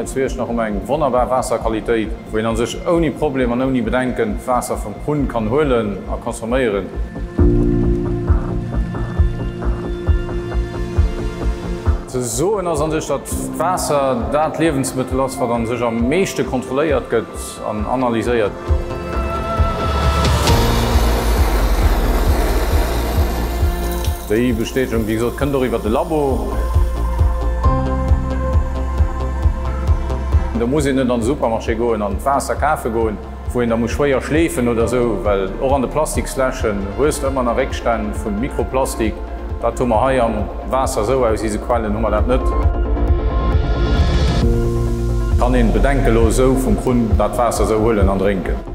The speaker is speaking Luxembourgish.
hei zu Iechternach hu mer eng wonnerbar Waasserqualitéit, wou een a sech ouni Problem an ouni Bedenken d'Waasser vum Krunn kann huelen a consomméieren. Ze soen ass a sech, datt d'Waasser dat Liewensmëttel ass, wat a sech am meeschte kontrolléiert gëtt an analyséiert. Déi Bestätegung, wéi gesot, kënnt och iwwer de Labo. Do muss een net an de Supermarché goen an d'Waasser kafe goen, wou een da muss schwéier schleefen oder esou, well och an de Plastiksfläschen hues de ëmmer nach Réckstänn vu Mikroplastik. Dat hu mer hei am Waasser esou, aus ise Quellen hu mer dat net. Kann een bedenkelos esou vum Krunn dat Waasser esou huelen an drénken.